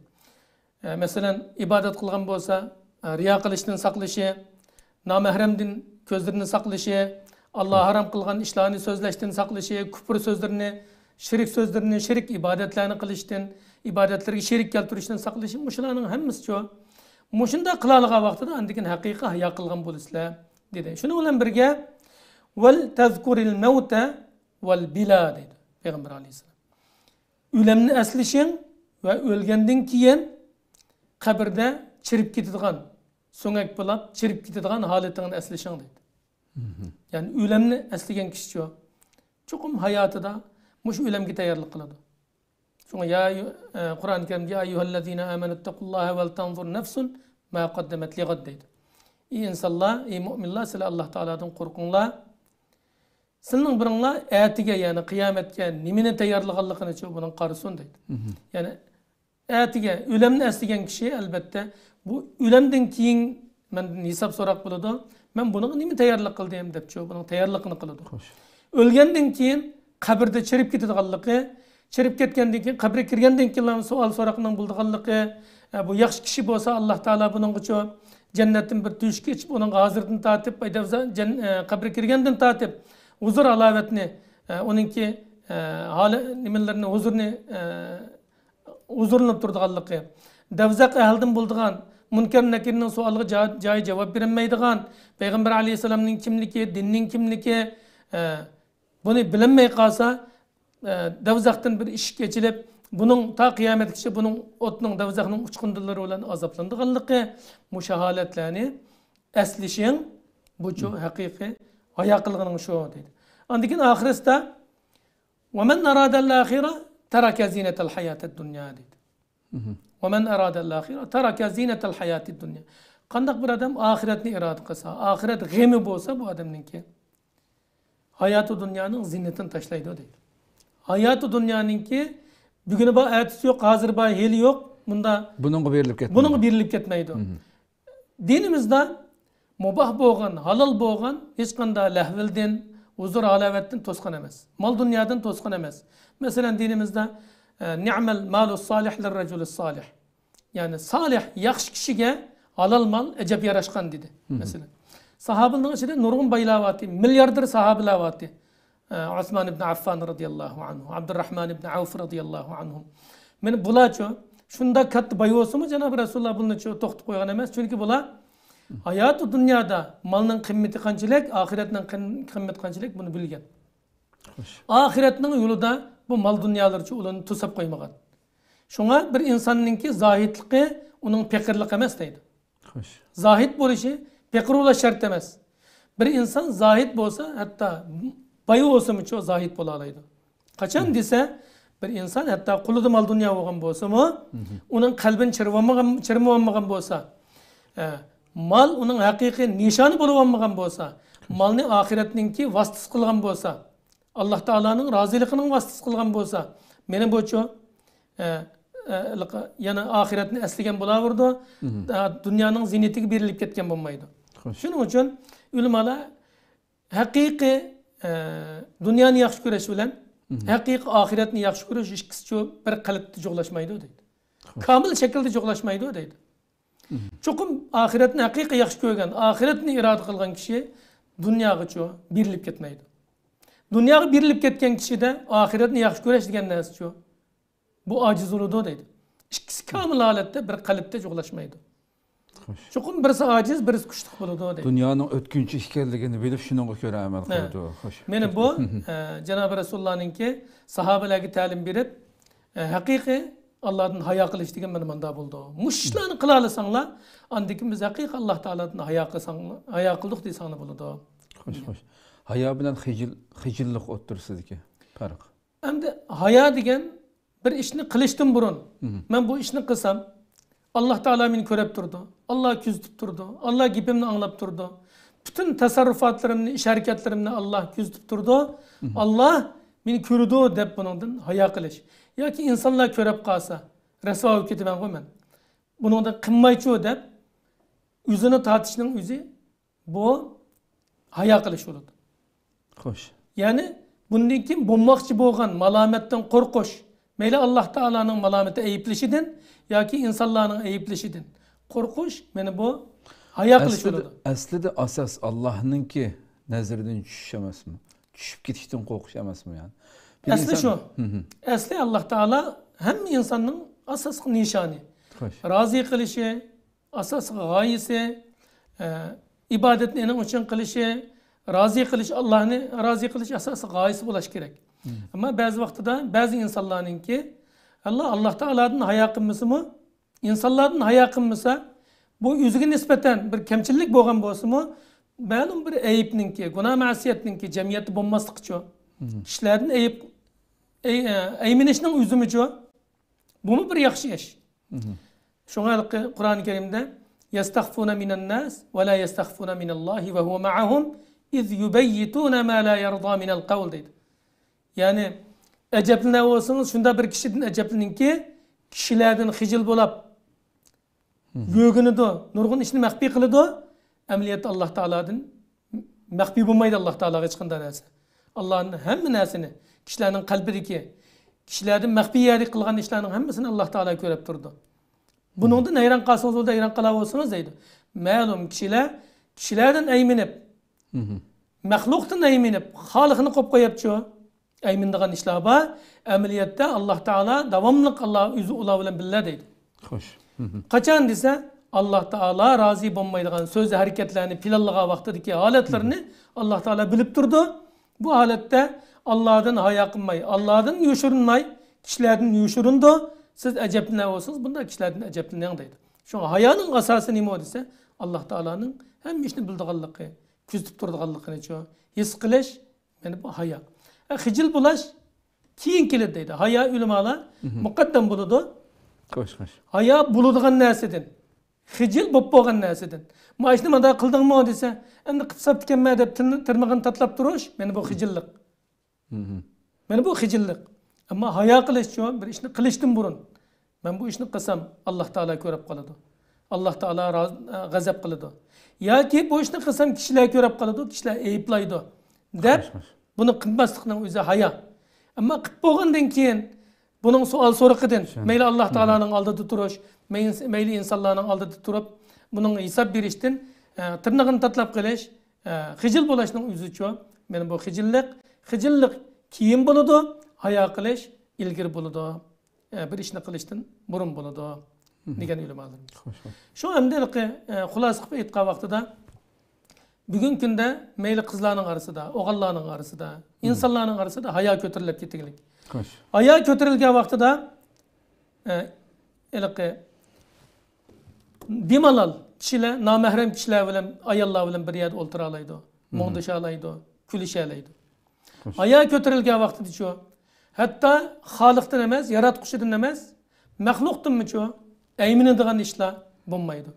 ئە، مەسىلەن، ئىبادەت قىلغان بولسا، ئە، رىيا قىلىشتىن ساقلىشى، نامەھرەمدىن كۆزلىرىنى ساقلىشى، ئاللا ھارام قىلغان ئىشلارنى سۆزلەشتىن ساقلىشى، كۇپۇر سۆزلىرىنى، شىرك سۆزلىرىنى، شىرك ئىبادەتلەرنى قىلىشتىن، ئىبادەتلەرگە شېرىك كەلتۈرۈشتىن ساقلىشى، مۇشۇلارنىڭ ھەممىسىچۇ. مۇشۇنداق قىلالىغان ۋاقتىدا ئاندىن كېيىن ھەقىقىي ھايا قىلغان بولىسىلەر، دېدى. شۇنىڭ بىلەن بىرگە، ۋەل تەزكۇرىل مەۋتە ۋەل بىلا دەيدۇ پەيغەمبەر ئەلەيھىسسالام. ئۆلۈمنى ئەسلىشىڭ ۋە ئۆلگەندىن كېيىن قەبرىدە چىرىپ كېتىدىغان، سۆڭەك بولاپ چىرىپ كېتىدىغان ھالىتىڭنى ئەسلىشىڭ دەيدۇ. يەنى ئۆلۈمنى ئەسلىگەن كىشىچۇ، چوقۇم ھاياتىدا مۇشۇ ئۆلۈمگە تەييارلىق قىلىدۇ. شۇڭا يا ئەييۇ-، ئە، قۇرئان كەرىمدە يا ئەييۇھەللەزىنە ئامەنۇ تەقۇللاھە ۋەلتەنزۇر نەفسۇن ما قەددەمەت لىغەد دەيدۇ. ئى ئىنسانلار، ئى مۆمىنلار، سىلەر ئاللا تائالادىن قورقۇڭلار. سىلىنىڭ بىرىڭلار ئەتىگە، يەنى قىيامەتكە نېمىنى تەييارلىغانلىقىنىچۇ بۇنىڭ قارىسۇن دەيدۇ. يەنى ئەتىگە ئۆلۈمنى ئەسلىگەن كىشى، ئەلبەتتە، بۇ ئۆلۈمدىن كېيىن مەندىن ھېساب سوراق بولىدۇ. مەن بۇنىڭغا نېمە تەييارلىق قىلدىم دەپچۇ، بۇنىڭ تەييارلىقىنى قىلىدۇ. خوش. ئۆلگەندىن كېيىن قەبرىدە چىرىپ كېتىدىغانلىقى، چىرىپ كەتكەندىن كېيىن، قەبرىگە كىرگەندىن كېيىن سوئال سوراقنىڭ بولىدىغانلىقى، ئە، بۇ ياخشى كىشى بولسا، ئاللا تائالا بۇنىڭغىچۇ جەننەتتىن بىر تۆشۈك ئېچىپ، ئۇنىڭغا ھازىردىن تارتىپ، ئەي، دەۋزا-، جەن-، ئە، قەبرىگە كىرگەندىن تارتىپ، ھۇزۇر ھالاۋەتنى، ئە، ئۇنىڭكى، ئە، ھالى، نېمىلىرىنى، ھۇزۇرنى، ئە، ھۇزۇرلىنىپ تۇرىدىغانلىقى، دەۋزەق ئەھلىدىن بولىدىغان مۇنكەر نەكىرنىڭ سوئالىغا جا-، جايى جاۋاب بېرەلمەيدىغان، پەيغەمبەر ئەلەيھىسسالامنىڭ كىملىكى، دىننىڭ كىملىكى، ئە، بۇنى بىلەلمەي قالسا، ئە، دەۋزەختىن بىر ئىشىك ئېچىلىپ، بۇنىڭ تا قىيامەتكىچە بۇنىڭ ئوتنىڭ، دەۋزەخنىڭ ئۇچقۇندىلىرى بىلەن ئازابلىنىدىغانلىقى، مۇشۇ ھالەتلەرنى ئەسلىشىڭ، بۇچۇ ھەقىقىي ھايا قىلغىنىڭ شۇ، دەيدۇ. ئاندىن كېيىن ئاخىرسىدا، «ومن أراد الآخرة ترك زينة الحياة الدنيا» دەيدۇ. «ومن أراد الآخرة ترك زينة الحياة الدنيا». قانداق بىر ئادەم ئاخىرەتنى ئىرادە قىلسا، ئاخىرەت غېمى بولسا بۇ ئادەمنىڭكى، ھاياتى دۇنيانىڭ زىننىتىنى تاشلايدۇ دەيدۇ. ھاياتى دۇنيانىڭكى بۈگۈنى بار، ئەتىسى يوق، ھازىرى بار، ھېلى يوق، بۇندا بۇنىڭغا بېرىلىپ كەتمەيدۇ. بۇنىڭغا بېرىلىپ كەتمەيدۇ. دىنىمىزدا مۇباھ بولغان، ھالال بولغان ھېچقانداق لەھۋىلدىن، ھۇزۇر ھالاۋەتتىن توسقان ئەمەس. مال دۇنيادىن توسقان ئەمەس. مەسىلەن، دىنىمىزدا، ئە، «نعم المال الصالح للرجل الصالح». يەنى سالىھ، ياخشى كىشىگە ھالال مال ئەجەب ياراشقان دېدى. مەسىلەن، ساھابىلارنىڭ ئىچىدە نۇرغۇن بايلار بارتى، مىلياردېر ساھابىلار بارتى. ئە، ئۇسمان ئىبن ئەففان رازىياللاھۇ ئەنھۇ، ئابدۇرراھمان ئىبن ئەۋف رازىياللاھۇ ئەنھۇم. مانا بۇلارچۇ، شۇنداق كاتتا باي بولسىمۇ، جانابى رەسۇلۇللا بۇلارنىچۇ توختىتىپ قويغان ئەمەس. چۈنكى بۇلار ھاياتى دۇنيادا مالنىڭ قىممىتى قانچىلىك، ئاخىرەتنىڭ قىم-، قىممىتى قانچىلىك، بۇنى بىلگەن. خوش. ئاخىرەتنىڭ يولىدا بۇ مال دۇنيالىرىچۇ ئۇلارنى توساپ قويمىغان. شۇڭا بىر ئىنساننىڭكى زاھىدلىقى ئۇنىڭ پېقىرلىقى ئەمەس دەيدۇ. خوش. زاھىد بولۇشى پېقىر بولۇش شەرت ئەمەس. بىر ئىنسان زاھىد بولسا، ھەتتا باي بولسىمۇچۇ زاھىد بولالايدۇ. قاچان دېسە، بىر ئىنسان ھەتتا قولىدا مال دۇنيا بولغان بولسىمۇ، ئۇنىڭ قەلبىنى چىرمىۋالمىغان، چىرمىۋالمىغان بولسا، ئە، مال ئۇنىڭ ھەقىقىي نىشانى بولۇۋالمىغان بولسا، مالنى ئاخىرەتنىڭكى ۋاسىتىسى قىلغان بولسا، ئاللا تائالانىڭ رازىلىقىنىڭ ۋاسىتىسى قىلغان بولسا، مانا بۇچۇ، ئە، ئە، يەنە ئاخىرەتنى ئەسلىگەن بولاۋېرىدۇ، ئە، دۇنيانىڭ زىننىتىگە بېرىلىپ كەتكەن بولمايدۇ. خوش. شۇنىڭ ئۈچۈن ئۆلىمالار ھەقىقىي، ئە، دۇنيانى ياخشى كۆرۈش بىلەن ھەقىقىي ئاخىرەتنى ياخشى كۆرۈش ئىككىسىچۇ بىر قەلبتە جۇغلاشمايدۇ دەيدۇ. خوش. كامىل شەكىلدە جۇغلاشمايدۇ دەيدۇ. چوقۇم ئاخىرەتنى ھەقىقىي ياخشى كۆرگەن، ئاخىرەتنى ئىرادە قىلغان كىشى دۇنياغىچۇ بېرىلىپ كەتمەيدۇ. دۇنياغا بېرىلىپ كەتكەن كىشىدە ئاخىرەتنى ياخشى كۆرۈش دېگەن نەرسىچۇ؟ بۇ ئاجىز بولىدۇ دەيدۇ. ئىككىسى كامىل ھالەتتە بىر قەلبتە جۇغلاشمايدۇ. خوش. چوقۇم بىرسى ئاجىز، بىرسى كۈچلۈك بولىدۇ دەيدۇ. دۇنيانىڭ ئۆتكۈنچى ئىكەنلىكىنى بىلىپ، شۇنىڭغا كۆرە ئەمەل قىلىدۇ. خوش. مانا بۇ، ئە، جانابى رەسۇلۇللانىڭكى ساھابىلەرگە تەلىم بېرىپ، ئە، ھەقىقىي ئاللادىن ھايا قىلىش دېگەن مانا مۇنداق بولىدۇ. مۇشۇ ئىشلارنى قىلالىساڭلار، ئاندىن كېيىن بىز ھەقىقىي ئاللا تائالادىن ھايا قىلساڭلار، ھايا قىلدۇق دېسەڭلار بولىدۇ. خوش، خوش. ھايا بىلەن خىجىل، خىجىللىق ئوتتۇرىسىدىكى پەرق. ئەمدى ھايا دېگەن بىر ئىشنى قىلىشتىن بۇرۇن، مم. مەن بۇ ئىشنى قىلسام، ئاللا تائالا مېنى كۆرۈپ تۇرىدۇ، ئاللا كۆزىتىپ تۇرىدۇ، ئاللا گېپىمنى ئاڭلاپ تۇرىدۇ، پۈتۈن تەسەررۇپاتلىرىمنى، ئىش ھەرىكەتلىرىمنى ئاللا كۆزىتىپ تۇرىدۇ، مم. ئاللا مېنى كۆرىدۇ دەپ بۇنىڭدىن ھايا قىلىش. ياكى ئىنسانلار كۆرۈپ قالسا، رەسۋا بولۇپ كېتىمەنغۇ مەن. بۇنىڭدىن قىلمايچۇ دەپ ئۆزىنى تارتىشنىڭ ئۆزى بۇ ھايا قىلىش بولىدۇ. خوش. يەنى بۇندىن كېيىن بولماقچى بولغان مالامەتتىن قورقۇش. مەيلى ئاللا تائالانىڭ مالامىتى ئەيىبلىشىدىن ياكى ئىنسانلارنىڭ ئەيىبلىشىدىن قورقۇش، مانا بۇ ھايا قىلىش ئەسلىدە، بولىدۇ. ئەسلىدە ئاساس ئاللانىڭكى نەزىرىدىن چۈشۈش ئەمەسمۇ؟ چۈشۈپ كېتىشتىن قورقۇش ئەمەسمۇ يەنى؟ بىر ئەسلى ئىنسان شۇ. مم. ئەسلى ئاللا تائالا ھەممە ئىنساننىڭ ئاساسلىق نىشانى. خوش. رازى قىلىشى، ئاساسلىق غايىسى، ئە، ئىبادەتنى ئېنىڭ ئۈچۈن قىلىشى، رازى قىلىش، ئاللانى رازى قىلىش ئاساسلىق غايىسى بولۇش كېرەك. مم. ئەمما بەزى ۋاقتىدا بەزى ئىنسانلارنىڭكى، ئاللا، ئاللا تائالادىن ھايا قىلمىسىمۇ، ئىنسانلاردىن ھايا قىلمىسا، بۇ ئۆزىگە نىسبەتەن بىر كەمچىلىك بولغان بولسىمۇ، مەلۇم بىر ئەيىبنىڭكى، گۇناھ مەسىيەتنىڭكى جەمئىيەتتە بولماسلىقىچۇ، مم. كىشىلەردىن ئەيىب، ئەي-، ئە، ئەيمىنىشنىڭ ئۆزىمىچۇ، بۇمۇ بىر ياخشى ئىش. مم. شۇڭا ھېلىقى قۇرئان كەرىمدە، يستخفون من الناس ولا يستخفون من الله وهو معهم إذ يبيتون ما لا يرضى من القول دەيدۇ. يەنى، ئەجەبلىنەۋاتسىڭىز، شۇنداق بىر كىشىدىن ئەجەبلىنىڭكى، كىشىلەردىن خىجىل بولاپ، مم. يۆگىنىدۇ، نۇرغۇن ئىشنى مەخپىي قىلىدۇ، ئەمەلىيەتتە ئاللا تائالادىن مەخپىي بولمايدۇ ئاللا تائالاغا ھېچقانداق نەرسە. ئاللانىڭ ھەممە نەرسىنى، كىشىلەرنىڭ قەلبىدىكى، كىشىلەردىن مەخپىي يەردە قىلغان ئىشلارنىڭ ھەممىسىنى ئاللا تائالا كۆرۈپ تۇرىدۇ. بۇنىڭدىن ھەيران قالسىڭىز بولىدۇ، ھەيران قالاۋاتسىڭىز دەيدۇ. مەلۇم كىشىلەر كىشىلەردىن ئەيمىنىپ، مم. مەخلۇقتىن ئەيمىنىپ، خالىقىنى قويۇپ قويۇپچۇ. ئەيمىنىدىغان ئىشلار بار. ئەمەلىيەتتە ئاللا تائالا داۋاملىق ئاللا ئۆزى ئۇلار بىلەن بىللە دەيدۇ. خوش. مم. قاچان دېسە، ئاللا تائالا رازى بولمايدىغان سۆز، ھەرىكەتلەرنى پىلانلىغان ۋاقتىدىكى ھالەتلىرىنى مم. ئاللا تائالا بىلىپ تۇرىدۇ. بۇ ھالەتتە ئاللادىن ھايا قىلماي، ئاللادىن يوشۇرۇنماي، كىشىلەردىن يوشۇرۇنىدۇ. سىز ئەجەبلىنەۋاتسىڭىز، بۇنداق كىشىلەردىن ئەجەبلىنىڭ دەيدۇ. شۇڭا ھايانىڭ ئاساسى نېمە دېسە، ئاللا تائالانىڭ ھەممە ئىشنى بىلىدىغانلىقى، كۆزىتىپ تۇرىدىغانلىقىنىچۇ ھېس قىلىش، مانا بۇ ھايا. ئە، خىجىل بولاش كېيىن كېلىدۇ دەيدۇ. ھايا ئۆلىمالار مم. مۇقەددەم بولىدۇ. خوش، خوش. ھايا بولىدىغان نەرسىدىن، خىجىل بولۇپ بولغان نەرسىدىن. ما ئىشنى مانداق قىلدىڭمۇ دېسە، ئەمدى قىلىپ ساپتىكەنمەن دەپ تىلنى، تىرنىقىنى تاتلاپ تۇرۇش، مانا بۇ خىجىللىق. مم. مانا بۇ خىجىللىق. ئەمما ھايا قىلىشچۇ، بىر ئىشنى قىلىشتىن بۇرۇن، مەن بۇ ئىشنى قىلسام، ئاللا تائالا كۆرۈپ قالىدۇ. ئاللا تائالا راز-، غەزەپ قىلىدۇ. ياكى بۇ ئىشنى قىلسام، كىشىلەر كۆرۈپ قالىدۇ، كىشىلەر ئەيىبلايدۇ دەپ، خوش، خوش. بۇنى قىلماسلىقنىڭ ئۆزى ھايا. ئەمما قىلىپ بولغاندىن كېيىن، بۇنىڭ سوئال سورىقىدىن، چۈشەندىم. مەيلى ئاللا تائالانىڭ ئالدىدا تۇرۇش، مەيلى، مەيلى ئىنسانلارنىڭ ئالدىدا تۇرۇپ، بۇنىڭ ھېساب بېرىشتىن، ئە، تىرنىقىنى تاتلاپ قېلىش، ئە، خىجىل بولۇشنىڭ ئۆزىچۇ. مانا بۇ خىجىللىق، خىجىللىق كېيىن بولىدۇ، ھايا قىلىش ئىلگىرى بولىدۇ. ئە، بىر ئىشنى قىلىشتىن بۇرۇن بولىدۇ، مم. دېگەن ئۆلىمالىرىمىز. خوش، خوش. شۇ ئەمدى ھېلىقى، ئە، خۇلاسە قىلىپ ئېيتقان ۋاقتىدا، بۈگۈنكى كۈندە مەيلى قىزلارنىڭ ئارىسىدا، ئوغۇللارنىڭ ئارىسىدا، مم. ئىنسانلارنىڭ ئارىسىدا ھايا كۆتۈرۈلۈپ كېتىدىكەن. خوش. ھايا كۆتۈرۈلگەن ۋاقتىدا، ئە، ھېلىقى بىمالال كىشىلەر، نامەھرەم كىشىلەر بىلەن، ئاياللار بىلەن بىر يەردە ئولتۇرالايدۇ، مم. مۇڭدىشالايدۇ، كۈلۈشەلەيدۇ. خوش. ھايا كۆتۈرۈلگەن ۋاقتىدىچۇ، ھەتتا خالىقتىن ئەمەس، ياراتقۇچىدىن ئەمەس، مەخلۇقتىنمۇچۇ ئەيمىنىدىغان ئىشلار بولمايدۇ.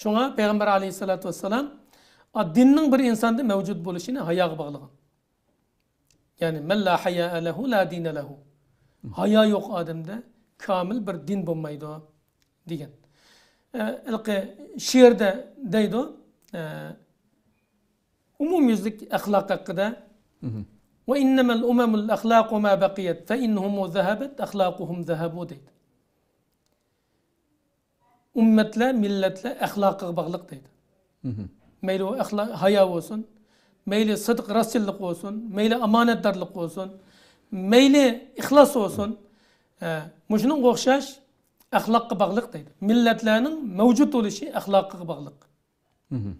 شۇڭا پەيغەمبەر ئەلەيھىسسالاتۇ ۋەسسالام، ئا، دىننىڭ بىر ئىنساندا مەۋجۇت بولۇشىنى ھاياغا باغلىغان. يەنى، مەن لا ھايائە لەھۇ لا دىنە لەھۇ. ھايا يوق ئادەمدە كامىل بىر دىن بولمايدۇ، دېگەن. ئە، ھېلىقى شېئىردە دەيدۇ، ئە، ئومۇميۈزلۈك ئەخلاق ھەققىدە، مم. ۋە ئىننەمەل ئۇمەمۇل ئەخلاقۇ ما بەقىيەت، فە ئىنھۇمۇ زەھەبەت ئەخلاقۇھۇم زەھەبۇ دەيدۇ. ئۈممەتلەر، مىللەتلەر ئەخلاقىغا باغلىق دەيدۇ. مم. مەيلى ئۇ ئەخلا-، ھايا بولسۇن، مەيلى سىدىق راستچىللىق بولسۇن، مەيلى ئامانەتدارلىق بولسۇن، مەيلى ئىخلاس بولسۇن، ئە، مۇشۇنىڭغا ئوخشاش ئەخلاققا باغلىق دەيدۇ. مىللەتلەرنىڭ مەۋجۇت بولۇشى ئەخلاقىغا باغلىق. مھم.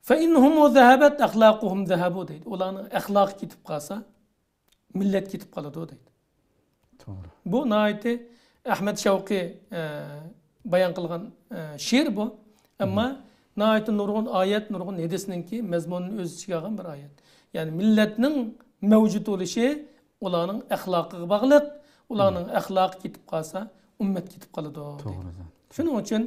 فإن هم ذهبت أخلاقهم ذهبوا دەيدۇ. ئۇلارنىڭ ئەخلاقى كېتىپ قالسا، مىللەت كېتىپ قالىدۇ دەيدۇ. توغرا. بۇ ناھايىتى ئەخمەت شەۋقى، ئە، بايان قىلغان، ئە، شېئىر بۇ. ئەمما ناھايىتى نۇرغۇن ئايەت، نۇرغۇن ھەدىسنىڭكى مەزمۇنىنى ئۆز ئىچىگە ئالغان بىر ئايەت. يەنى مىللەتنىڭ مەۋجۇت بولۇشى ئۇلارنىڭ ئەخلاقىغا باغلىق، ئۇلارنىڭ ئەخلاقى كېتىپ قالسا، ئۈممەت كېتىپ قالىدۇ دەيدۇ. توغرا. شۇنىڭ ئۈچۈن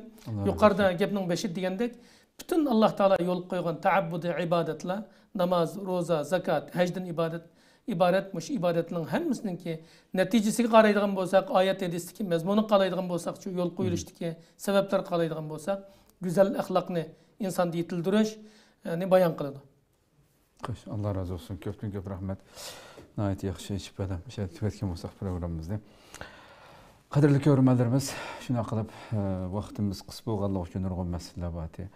يۇقىرىدا گەپنىڭ بېشىدا دېگەندەك، پۈتۈن ئاللا تائالا يولغا قويغان تەئەببۇدىي ئىبادەتلەر، ناماز، روزا، زاكات، ھەجدىن ئىبادەت، ئىبارەت، مۇشۇ ئىبادەتلەرنىڭ ھەممىسىنىڭكى نەتىجىسىگە قارايدىغان بولساق، ئايەت ھەدىستىكى مەزمۇنىغا قارايدىغان بولساق، شۇ يول قويۇلۇشتىكى سەۋەبلەرگە قارايدىغان بولساق، گۈزەل ئەخلاقنى ئىنساندا يېتىلدۈرۈش، يەنى بايان قىلىدۇ. خوش، ئاللا رازى بولسۇن. كۆپتىن كۆپ رەھمەت. ناھايىتى ياخشى ئېچىپ بەردىڭ. شۇ يەردە تۈگەتكەن بولساق پروگراممىمىزنى. قەدىرلىك كۆرۈرمەنلىرىمىز، شۇنداق قىلىپ، ئە، ۋاقتىمىز قىس بولغانلىقى ئۈچۈن نۇرغۇن مەسىلىلەر بار ئىدى.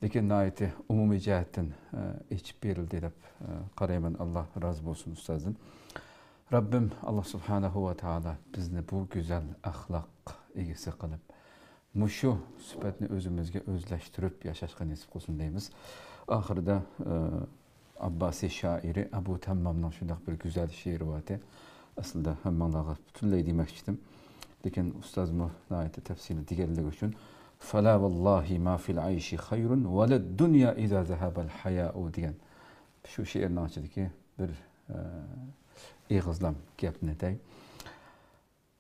لېكىن ناھايىتى ئومۇمىي جەھەتتىن، ئە، ئېچىپ بېرىلدى دەپ، ئە، قارايمەن. ئاللا رازى بولسۇن ئۇستازدىن. رەببىم ئاللا سۇبھانەھۇ ۋە تائالا بىزنى بۇ گۈزەل ئەخلاق ئىگىسى قىلىپ، مۇشۇ سۈپەتنى ئۆزىمىزگە ئۆزلەشتۈرۈپ ياشاشقا نېسىپ قىلسۇن دەيمىز. ئاخىرىدا، ئە، ئابباسىي شائىرى ئەبۇ تەممامنىڭ شۇنداق بىر گۈزەل شېئىرى بارتى. ئەسلىدە ھەممىڭلارغا پۈتۈنلەي دېمەكچىدىم. لېكىن ئۇستازمۇ ناھايىتى تەپسىلىي دېگەنلىكى ئۈچۈن، فلا والله ما في العيش خير ولا الدنيا إذا ذهب الحياء دېگەن شۇ شېئىرنىڭ ئىچىدىكى بىر، ئە، ئېغىزلام گەپنى ئېيتاي.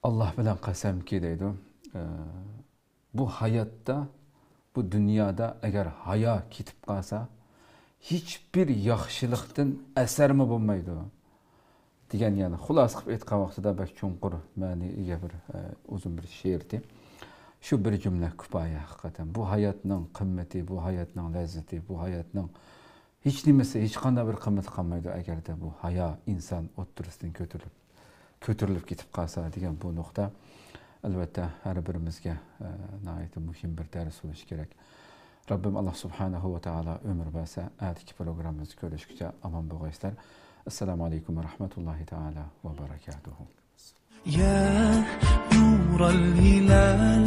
ئاللا بىلەن قەسەمكى دەيدۇ، ئە، بۇ ھاياتتا، بۇ دۇنيادا ئەگەر ھايا كېتىپ قالسا، ھېچبىر ياخشىلىقتىن ئەسەرمۇ بولمايدۇ دېگەن، يەنى خۇلاسە قىلىپ ئېيتقان ۋاقتىدا بەك چوڭقۇر مەنىگە ئىگە بىر، ئە، ئۇزۇن بىر شېئىرتى. شۇ بىر جۈملە كۇپايە ھەقىقەتەن. بۇ ھاياتنىڭ قىممىتى، بۇ ھاياتنىڭ لەززىتى، بۇ ھاياتنىڭ ھېچ نېمىسى، ھېچقانداق بىر قىممىتى قالمايدۇ، ئەگەردە بۇ ھايا ئىنسان ئوتتۇرىسىدىن كۆتۈرۈلۈپ، كۆتۈرۈلۈپ كېتىپ قالسا دېگەن بۇ نۇقتا، ئەلۋەتتە، ھەر بىرىمىزگە، ئە، ناھايىتى مۇھىم بىر دەرس بولۇشى كېرەك. رەببىم ئاللا سۇبھانەھۇ ۋە تائالا ئۆمۈر بەرسە، ئەتىكى پروگراممىمىزدا كۆرۈشكىچە ئامان بولغايسىلەر. ئەسسالامۇ ئەلەيكۇم ۋە رەھمەتۇللاھى تائالا ۋە بەرەكاتۇھۇ. يا نور الهلال،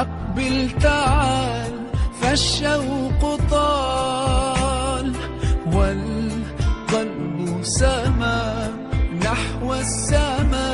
أقبل تعال، فالشوق طال، والقلب سما نحو السماء.